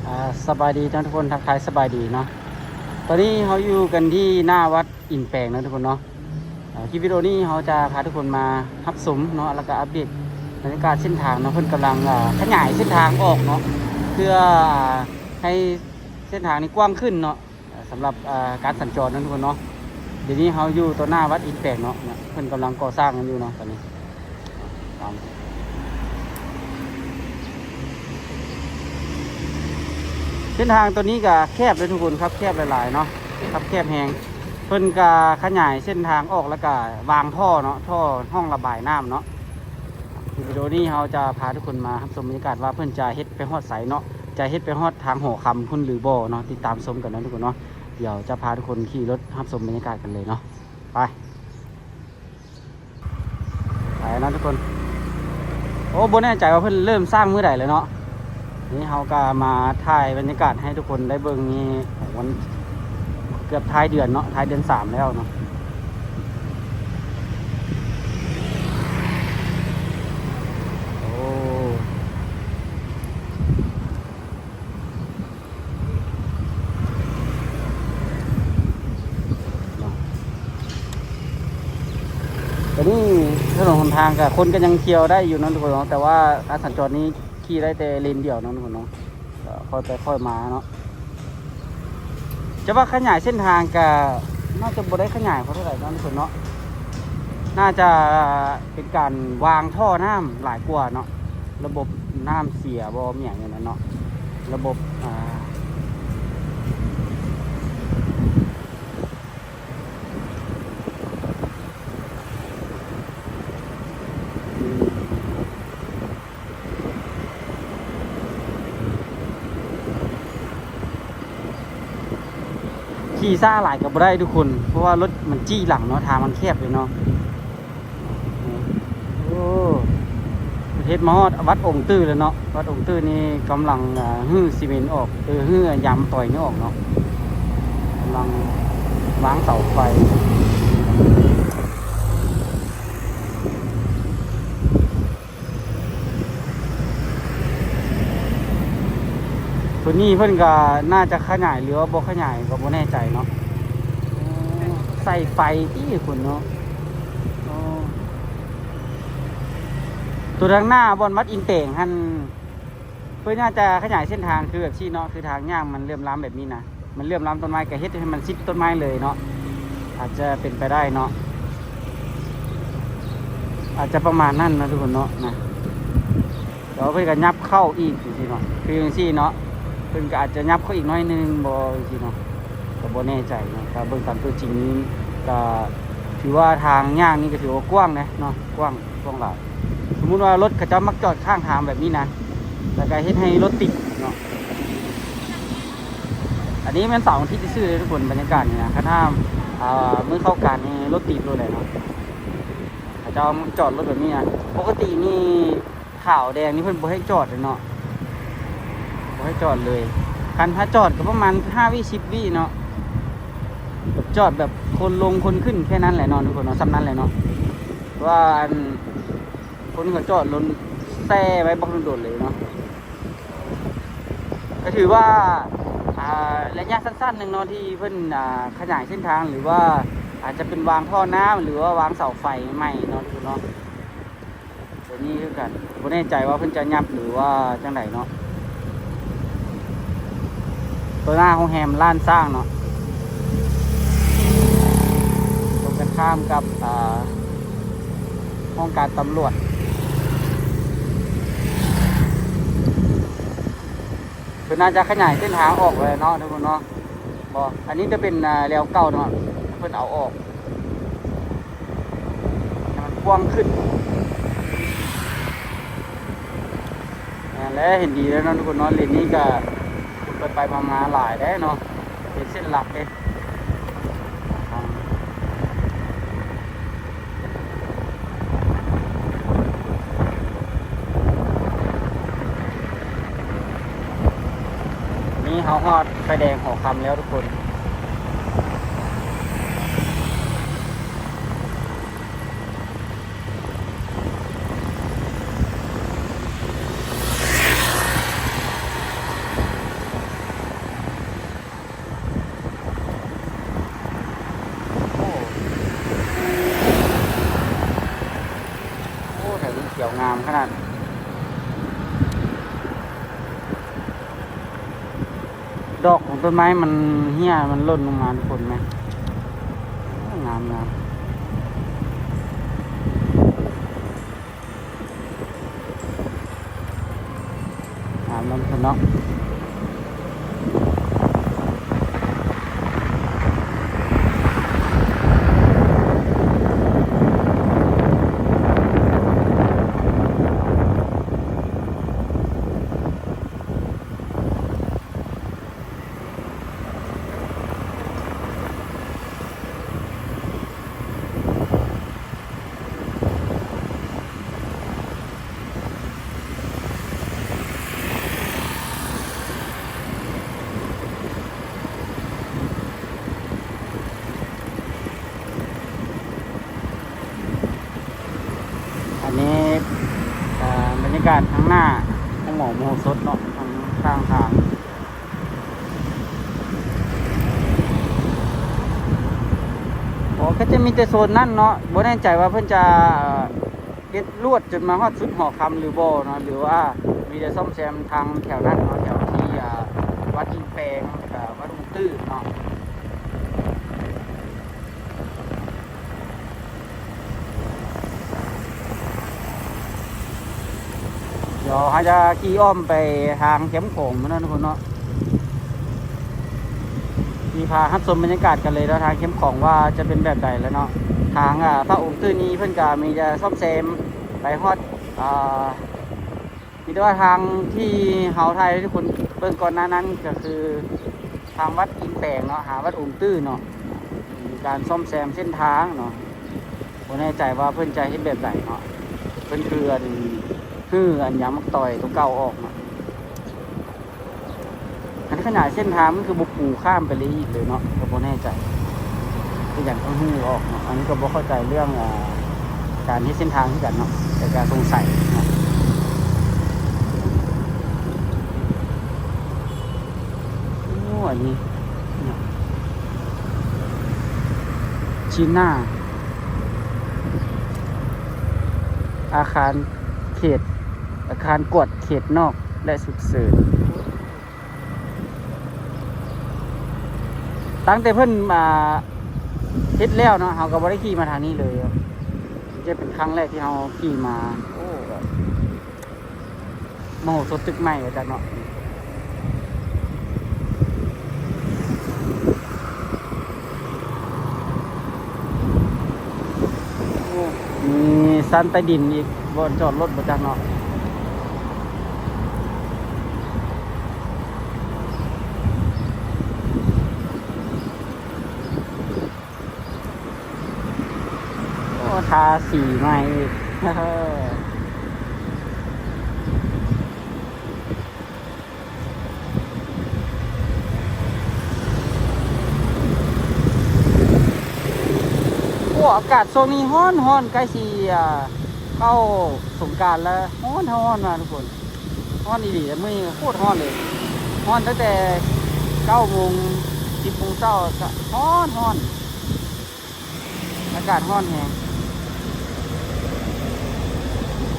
ອ່າ ສະບາຍດີເນາະທຸກຄົນ ທັກທາຍສະບາຍດີເນາະ. ຕອນນີ້ເຮົາຢູ່ກັນທີ່ໜ້າວັດອິນແປງເນາະທຸກຄົນເນາະ. ອ່າ ຄລິບວິດີໂອນີ້ເຮົາຈະພາທຸກຄົນມາຮັບຊົມເນາະ ແລ້ວກໍອັບເດດບັນຍາກາດເສັ້ນທາງເນາະ. ເພິ່ນກຳລັງ ອ່າ ຂະຫຍາຍເສັ້ນທາງອອກເນາະ ເພື່ອ ອ່າ ໃຫ້ເສັ້ນທາງນີ້ກວ້າງຂຶ້ນເນາະ. ສຳລັບ ເອີ ການສັນຈອນເນາະທຸກຄົນເນາະ. ດຽວນີ້ເຮົາຢູ່ຕໍ່ໜ້າວັດອິນແປງເນາະ ເພິ່ນກຳລັງກໍ່ສ້າງກັນຢູ່ເນາະຕອນນີ້. ເສັ້ນທາງຕົວນີ້ກໍແຄບເດ້ທຸກຄົນ ຄັບແຄບຫຼາຍໆເນາະ ຄັບແຄບແຮງ. ເພິ່ນກໍຂະຫຍາຍເສັ້ນທາງອອກ ແລ້ວກໍວາງທໍ່ເນາະ ທໍ່ຮ່ອງລະບາຍນ້ຳເນາະ. ວິດີໂອນີ້ເຮົາຈະພາທຸກຄົນມາຮັບຊົມບັນຍາກາດວ່າເພິ່ນຈະເຮັດໄປຮອດໃສເນາະ ຈະເຮັດໄປຮອດທາງຫໍຄຳພຸ້ນຫຼືບໍ່ເນາະ. ຕິດຕາມຊົມກັນເນາະທຸກຄົນເນາະ. ດຽວຈະພາທຸກຄົນຂີ່ລົດຮັບຊົມບັນຍາກາດກັນເລີຍເນາະ. ໄປ ໄປເນາະທຸກຄົນ. ໂອ້ ບໍ່ແນ່ໃຈວ່າເພິ່ນເລີ່ມສ້າງມື້ໃດແລ້ວເນາະ. ນີ້ເຮົາກໍມາຖ່າຍບັນຍາກາດໃຫ້ທຸກຄົນໄດ້ເບິ່ງ. ນີ້ ໂອ້ ມັນເກືອບທ້າຍເດືອນເນາະ ທ້າຍເດືອນສາມແລ້ວເນາະ. ໂອ້ ເນາະ ຕອນນີ້ຖະໜົນຫົນທາງກະຄົນກໍຍັງທ່ຽວໄດ້ຢູ່ເນາະທຸກຄົນເນາະ ແຕ່ວ່າການສັນຈອນນີ້ຂີ່ໄດ້ແຕ່ເລນດຽວເນາະທຸກຄົນເນາະ ກໍຄ່ອຍໄປຄ່ອຍມາເນາະ. ຈະວ່າຂະຫຍາຍເສັ້ນທາງກະໜ້າຈະບໍ່ໄດ້ຂະຫຍາຍເທົ່າໃດເນາະທຸກຄົນເນາະ ໜ້າຈະເປັນການວາງທໍ່ນ້ຳຫຼາຍກວ່າເນາະ ລະບົບນ້ຳເສຍບໍ່ ມີຫຍັງຢູ່ນັ້ນເນາະ ລະບົບ ອ່າ ຂີ່ຊ້າຫຼາຍກໍບໍ່ໄດ້ທຸກຄົນ ເພາະວ່າລົດມັນຈີ້ຫຼັງເນາະ ທາງມັນແຄບເລີຍເນາະ. ໂອ້ ເຮັດມາຮອດວັດອົງຕື້ແລ້ວເນາະ. ວັດອົງຕື້ນີ້ກຳລັງ ອ່າ ຮື້ຊີເມັນອອກ ເອີ ຮື້ຢາງມະຕອຍນີ້ອອກເນາະ ກຳລັງວາງເສົາໄຟ. ໂຕນີ້ເພິ່ນກໍໜ້າຈະຂະຫຍາຍ ຫຼືວ່າບໍ່ຂະຫຍາຍກໍບໍ່ແນ່ໃຈເນາະ. ໂອ້ ໃສ່ໄຟຕິເພິ່ນເນາະ. ໂອ້ ໂຕທາງໜ້າບ່ອນວັດອິນແປງຫັ້ນ ເພິ່ນໜ້າຈະຂະຫຍາຍເສັ້ນທາງຄືແບບຊີ້ເນາະ ຄືທາງຍ່າງມັນເຫຼື່ອມລ້ຳແບບນີ້ນະ ມັນເຫຼື່ອມລ້ຳຕົ້ນໄມ້ ກໍເຮັດໃຫ້ມັນຊິດຕົ້ນໄມ້ເລີຍເນາະ ອາດຈະເປັນໄປໄດ້ເນາະ ອາດຈະປະມານນັ້ນເນາະທຸກຄົນເນາະ ນະ. ແລ້ວເພິ່ນກໍຫຍັບເຂົ້າອີກຈັ່ງຊີ້ເນາະ ຄືຈັ່ງຊີ້ເນາະ ເພິ່ນກໍອາດຈະຫຍັບເຂົ້າອີກໜ້ອຍໜຶ່ງບໍ່ ຈັ່ງຊີ້ເນາະ ກໍບໍ່ແນ່ໃຈເນາະ. ກໍເບິ່ງຕາມຕົວຈິງນີ້ ກໍຖືວ່າທາງຍ່າງນີ້ກໍຖືວ່າກວ້າງເດເນາະ ກວ້າງ ກວ້າງຫຼາຍ. ສົມມຸດວ່າລົດເຂົາເຈົ້າມັກຈອດຂ້າງທາງແບບນີ້ນະ ແລ້ວກໍເຮັດໃຫ້ລົດຕິດເນາະ. ອັນນີ້ແມ່ນເສົາອາທິດຊື່ໆເດ້ທຸກຄົນ ບັນຍາກາດນີ້ນະ ຄັນຖ້າ ອ່າ ມື້ເຂົ້າການນີ້ລົດຕິດໂລດແຫຼະເນາະ. ເຂົາເຈົ້າຈອດລົດແບບນີ້ນະ ປົກກະຕິນີ້ ຂາວແດງນີ້ເພິ່ນບໍ່ໃຫ້ຈອດເລີຍເນາະ ບໍ່ໃຫ້ຈອດເລີຍ. ຄັນຖ້າຈອດກໍປະມານຫ້າວິສິບວິເນາະ ແບບຈອດແບບຄົນລົງຄົນຂຶ້ນແຄ່ນັ້ນແຫຼະເນາະທຸກຄົນເນາະ ສ່ຳນັ້ນແຫຼະເນາະ. ເພາະວ່າອັນຄົນເຂົາຈອດລົງແຊ່ໄວ້ບັກດົນໆເລີຍເນາະ. ກໍຖືວ່າ ອ່າ ໄລຍະສັ້ນໆໜຶ່ງເນາະ ທີ່ເພິ່ນ ອ່າ ຂະຫຍາຍເສັ້ນທາງ ຫຼືວ່າອາດຈະເປັນວາງທໍ່ນ້ຳ ຫຼືວ່າວາງເສົາໄຟໃໝ່ເນາະທຸກຄົນເນາະ. ຕົວນີ້ຄືກັນ ບໍ່ແນ່ໃຈວ່າເພິ່ນຈະຫຍັບ ຫຼືວ່າຈັ່ງໃດເນາະ. ຕົວໜ້າໂຮງແຮມລ້ານຊ້າງເນາະ ຕົງກັນຂ້າມກັບ ອ່າ ຫ້ອງການຕຳຫຼວດ. ເພິ່ນໜ້າຈະຂະຫຍາຍເສັ້ນທາງອອກແລ້ວເນາະທຸກຄົນເນາະ. ບໍ່ ອັນນີ້ຈະເປັນ ອ່າ ແລວເກົ່າເນາະ ເພິ່ນເອົາອອກໃຫ້ມັນກວ້າງຂຶ້ນ. ແມ່ນແລ້ວ ເຫັນດີແລ້ວເນາະທຸກຄົນເນາະ. ເລນນີ້ກະຄົນໄປໆມາໆຫຼາຍເດ້ເນາະ ເປັນເສັ້ນຫຼັກເດ້. ນີ້ເຮົາຮອດໄຟແດງຫໍຄຳແລ້ວທຸກຄົນ. ເ ດອກຂອງຕົ້ນໄມ້ມັນເຫ່ຍ ມັນຫຼົ່ນລົງມາທຸກຄົນແມ່ນ ງາມໆ. ອາ ລຳທະເນາະ ອັນນີ້ ເອີ ບັນຍາກາດທາງໜ້າໂຮງໝໍມະໂຫສົດເນາະ ທາງ ທາງ ທາງ ໂອ້ ກໍຈະມີແຕ່ໂຊນນັ້ນເນາະ ບໍ່ແນ່ໃຈວ່າເພິ່ນຈະ ເຮັດລວດຈົນມາຮອດສຸດຫໍຄຳຫຼືບໍ່ເນາະ ຫຼືວ່າມີແຕ່ສ້ອມແຊມທາງແຖວນັ້ນເນາະ ແຖວທີ່ ອ່າ ວັດອີງແປງ ແລ້ວກະວັດອົງຕື້ເນາະ. ດຽວເຮົາຈະຂີ່ອ້ອມໄປທາງແຄມຂອງພຸ້ນເນາະທຸກຄົນເນາະ ທີ່ພາຮັບຊົມບັນຍາກາດກັນເລີຍເນາະ ທາງແຄມຂອງວ່າຈະເປັນແບບໃດແລ້ວເນາະ. ທາງ ອ່າ ພະອົງຕື້ນີ້ເພິ່ນກະມີແຕ່ສ້ອມແຊມໄປຮອດ ອ່າ ມີແຕ່ວ່າທາງທີ່ເຮົາຖ່າຍໃຫ້ທຸກຄົນເບິ່ງກ່ອນໜ້ານັ້ນ ກໍຄືທາງວັດອີງແປງເນາະ ຫາວັດອົງຕື້ເນາະ ມີການສ້ອມແຊມເສັ້ນທາງເນາະ. ບໍ່ແນ່ໃຈວ່າເພິ່ນຈະເຮັດແບບໃດເນາະ ເພິ່ນຄືອັນ ຮື້ອັນຢາງໝາກຕອຍຕົວເກົ່າອອກເນາະ. ຄັນຂະໜາຍເສັ້ນທາງມັນຄືບໍ່ປູຂ້າມໄປເລີຍອີກເລີຍເນາະ ກໍບໍ່ແນ່ໃຈ ເປັນຫຍັງຕ້ອງຮື້ອອກເນາະ. ອັນນີ້ກໍບໍ່ເຂົ້າໃຈເລື່ອງ ອ່າ ການເຮັດເສັ້ນທາງຄືກັນເນາະ ແຕ່ກໍສົງໄສເນາະ. ໂອ້ ອັນນີ້ ຈີນ່າ ອາຄານເຂດ ອາຄານກວດເຂດນອກ ແລະ ສຸກເສີນ. ຕັ້ງແຕ່ເພິ່ນ ອ່າ ເຮັດແລ້ວເນາະ ເຮົາກໍບໍ່ໄດ້ຂີ່ມາທາງນີ້ເລີຍ ຈະເປັນຄັ້ງແລກທີ່ເຮົາຂີ່ມາ. ໂອ້ ແບບມະໂຫສົດຕຶກໃໝ່ວ່າຊັ້ນເນາະ. ໂອ້ ມີຊັ້ນໃຕ້ດິນອີກ ບ່ອນຈອດລົດບໍ່ຈັກເນາະ. ໂອ້ ທາສີໃໝ່ອີກ. ໂອ້ ອາກາດຊ່ວງນີ້ຮ້ອນໆ ໃກ້ຊິ ອ່າ ເຂົ້າສົງການແລ້ວ ຮ້ອນໆ ວ່າທຸກຄົນ ຮ້ອນອີ່ຫຼີ. ມື້ນີ້ໂຄດຮ້ອນເລີຍ ຮ້ອນຕັ້ງແຕ່ເກົ້າໂມງ ສິບໂມງເຊົ້າ ກໍຮ້ອນໆ. ອາກາດຮ້ອນແຮງ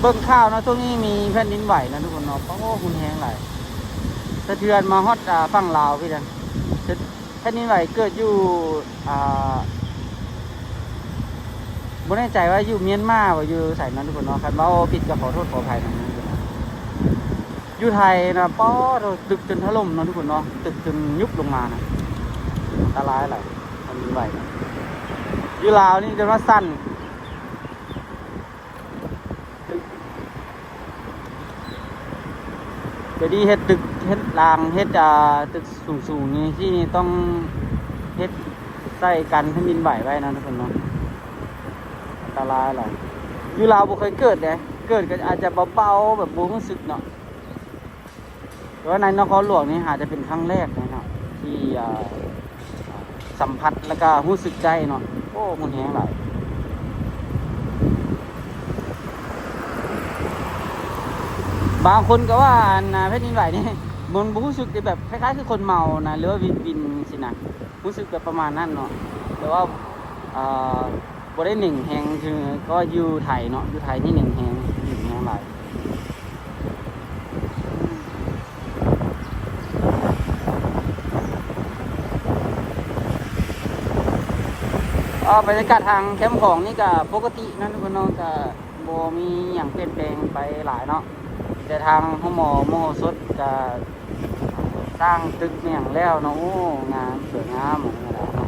ເບິ່ງຂ່າວເນາະ ຊ່ວງນີ້ມີແຜ່ນດິນໄຫວນະທຸກຄົນເນາະ. ໂອ້ ຮຸນແຮງຫຼາຍ ສະເທືອນມາຮອດ ອ່າ ຝັ່ງລາວພີ້ນະ. ແຜ່ນດິນໄຫວເກີດຢູ່ ອ່າ ບໍ່ແນ່ໃຈວ່າຢູ່ມຽນມາບໍ່ ຢູ່ໃສເນາະທຸກຄົນເນາະ. ຄັນເວົ້າຜິດກໍຂໍໂທດຂໍອະໄພນຳ. ຢູ່ໄທນະ ປາດໂທ້ ຕຶກຈົນຖະຫຼົ່ມເນາະທຸກຄົນເນາະ ຕຶກຈົນຍຸບລົງມານະ ອັນຕະລາຍຫຼາຍ ແຜ່ນດິນໄຫວນະ. ຢູ່ລາວນີ້ຈົນວ່າສັ່ນ ດຽວນີ້ເຮັດຕຶກ ເຮັດລາງ ເຮັດ ອ່າ ຕຶກສູງໆ ນີ້ ທີ່ນີ້ຕ້ອງເຮັດໃສ່ກັນແຜ່ນດິນໄຫວໄວ້ນະທຸກຄົນເນາະ ອັນຕະລາຍຫຼາຍ. ຢູ່ລາວບໍ່ເຄີຍເກີດເດ້ ເກີດກໍອາດຈະເບົາໆ ແບບບໍ່ຮູ້ສຶກເນາະ. ແຕ່ວ່າໃນນະຄອນຫຼວງນີ້ອາດຈະເປັນຄັ້ງແລກເລີຍເນາະ ທີ່ ອ່າ ສຳຜັດ ແລ້ວກໍຮູ້ສຶກໄດ້ເນາະ. ໂອ້ ຮຸນແຮງຫຼາຍ ບາງຄົນກໍວ່າ ອັນ ແຜ່ນດິນໄຫວນີ້ ມັນບໍ່ຮູ້ສຶກເດ ແບບຄ້າຍໆ ຄືຄົນເມົານະ ຫຼືວ່າວິນໆ ຊີ້ນະ. ຮູ້ສຶກແບບປະມານນັ້ນເນາະ ແຕ່ວ່າ ອ່າ ບໍ່ໄດ້ເໜັງແຮງ ຄື ກໍຢູ່ໄທເນາະ ຢູ່ໄທນີ້ເໜັງແຮງ ເໜັງແຮງຫຼາຍ. ໂອ້ ກໍບັນຍາກາດທາງແຄມຂອງນີ້ກໍປົກກະຕິເນາະທຸກຄົນເນາະ ກໍບໍ່ມີຫຍັງປ່ຽນແປງໄປຫຼາຍເນາະ ແຕ່ທາງໂຮງໝໍມະໂຫສົດກໍສ້າງຕຶກແມ່ນຫຍັງແລ້ວເນາະ. ໂອ້ ງາມ ສວຍງາມ ອັນນີ້ກໍໄດ້ເນາະ.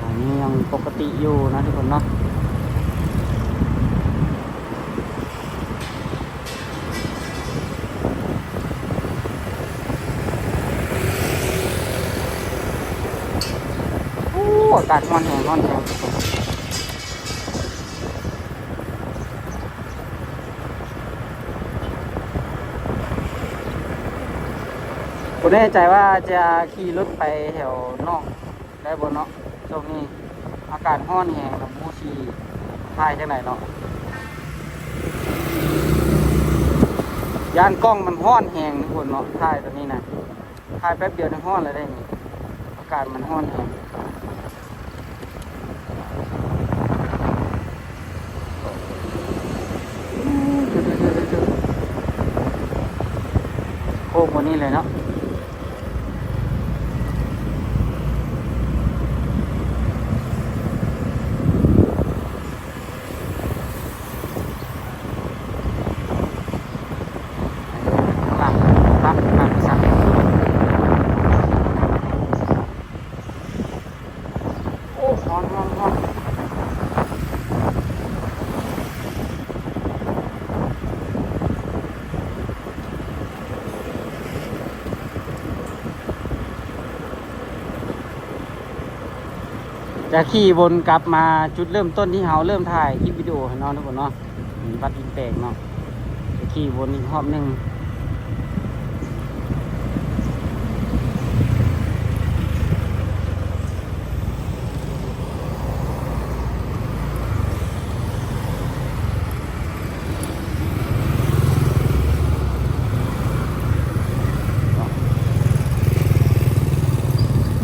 ອັນນີ້ຍັງປົກກະຕິຢູ່ນະທຸກຄົນເນາະ. ໂອ້ ອາກາດຮ້ອນແຮງ ຮ້ອນແຮງ. ບໍ່ແນ່ໃຈວ່າຈະຂີ່ລົດໄປແຖວນອກໄດ້ບໍ່ເນາະ ຊ່ວງນີ້ອາກາດຮ້ອນແຮງ ບໍ່ຮູ້ຊິຖ່າຍຈັ່ງໃດເນາະ ຢ້ານກ້ອງມັນຮ້ອນແຮງທຸກຄົນເນາະ ຖ່າຍຕອນນີ້ນະ ຖ່າຍແປັບດຽວນີ້ຮ້ອນແລ້ວເດ້ນີ້ ອາກາດມັນຮ້ອນແຮງ. ໂຄ້ງກວ່ານີ້ເລີຍເນາະ. ໂອ້ ຮ້ອນ ຮ້ອນ ຮ້ອນ. ຈະຂີ່ວົນກັບມາຈຸດເລີ່ມຕົ້ນທີ່ເຮົາເລີ່ມຖ່າຍຄລິບວິດີໂອຫັ້ນເນາະທຸກຄົນເນາະ ວັດອິນແປງເນາະ ຈະຂີ່ວົນອີກຮອບໜຶ່ງ.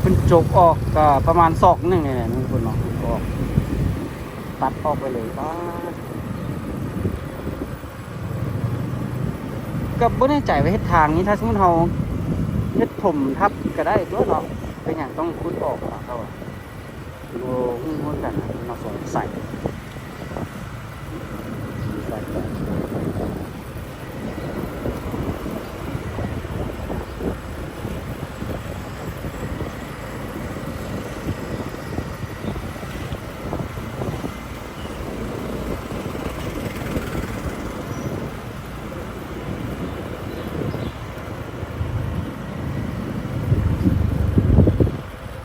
ເພິ່ນຈົກອອກກໍປະມານສອກໜຶ່ງນີ້ແຫຼະ ເພິ່ນເນາະ ຈົກອອກ ຕັດອອກໄປເລີຍ. ປາດ ກໍບໍ່ແນ່ໃຈວ່າເຮັດທາງນີ້ ຖ້າສົມມຸດເຮົາເຮັດຖົມທັບກໍໄດ້ຕົວະເນາະ ເປັນຫຍັງຕ້ອງຂຸດອອກເນາະ ເຂົາວ່າ ບໍ່ຮູ້ຄືກັນເນາະ ສົງໄສ.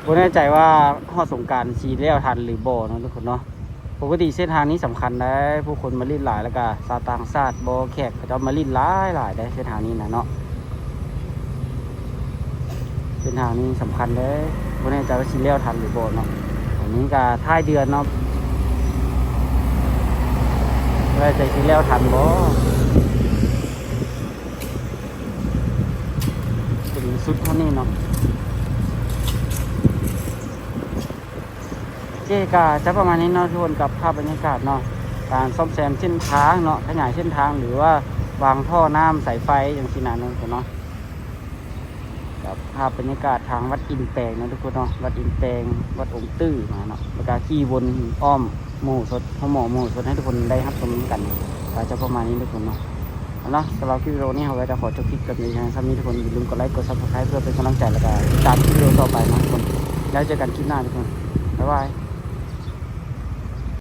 ບໍ່ແນ່ໃຈວ່າຮອດສົງການຊິແລ້ວທັນຫຼືບໍ່ເນາະທຸກຄົນເນາະ. ປົກກະຕິເສັ້ນທາງນີ້ສຳຄັນໄດ໋ ຜູ້ຄົນມາຫຼິ້ນຫຼາຍ ແລ້ວກະຊາວຕ່າງຊາດບໍ່ ແຂກເຂົາເຈົ້າມາຫຼິ້ນຫຼາຍໆ ໄດ໋ ເສັ້ນທາງນີ້ນະເນາະ. ເສັ້ນທາງນີ້ສຳຄັນເດ້ ບໍ່ແນ່ໃຈວ່າຊິແລ້ວທັນຫຼືບໍ່ເນາະ. ອັນນີ້ກະທ້າຍເດືອນເນາະ ບໍ່ແນ່ໃຈຊິແລ້ວທັນບໍ່ ເປັນສຸດເທົ່ານີ້ເນາະ. ໂອເຄ ກໍຈະປະມານນີ້ເນາະທຸກຄົນ ກັບພາບບັນຍາກາດເນາະ ການສ້ອມແຊມເສັ້ນທາງເນາະ ຂະຫຍາຍເສັ້ນທາງ ຫຼືວ່າວາງທໍ່ນ້ຳສາຍໄຟຈັ່ງຊີ້ນະເນາະທຸກຄົນເນາະ. ກັບພາບບັນຍາກາດທາງວັດອິນແປງເນາະທຸກຄົນເນາະ ວັດອິນແປງ ວັດອົງຕື້ມາເນາະ ແລ້ວກໍຂີ່ວົນອ້ອມມະໂຫສົດ ໂຮງໝໍມະໂຫສົດ ໃຫ້ທຸກຄົນໄດ້ຮັບຊົມນຳກັນ ກໍຈະປະມານນີ້ທຸກຄົນເນາະ. ເອົາເນາະ ສຳລັບຄລິບວິດີໂອນີ້ ເຮົາກໍຈະຂໍຈົບຄລິບກັນພຽງເທົ່ານີ້ທຸກຄົນ. ຢ່າລືມກົດໄລ ກົດ Subscribe ເພື່ອເປັນກຳລັງໃຈ ແລ້ວກໍຕິດຕາມຄລິບວິດີໂອຕໍ່ໄປເນາະທຸກຄົນ. ແລ້ວເຈີກັນຄລິບໜ້າທຸກຄົນ ບາຍບາຍ.